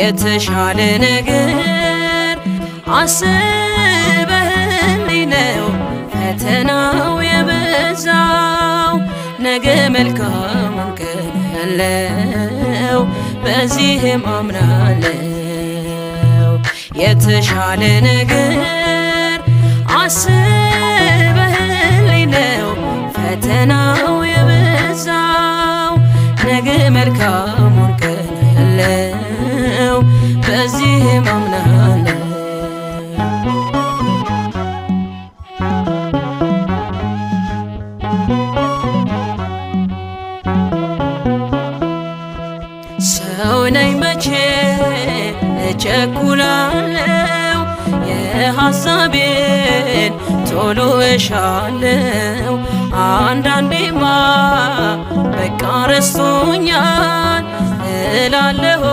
የተሻለ ነገር አስበህልኝ ነው ፈተናው የበዛው። ነገ መልካሙን ቀን አለው፣ በዚህም አምናለው። የተሻለ ነገር አስበህልኝ ነው ፈተናው የበዛው። ነገ መልካሙን ቀን አለው፣ በዚህም አምናለው። ሰው ነኝ መቼ እቸኩላለው፣ የሐሳቤን ቶሎ እሻለው። አንዳንዴማ በቃ ረስቶኛል እላለሁ።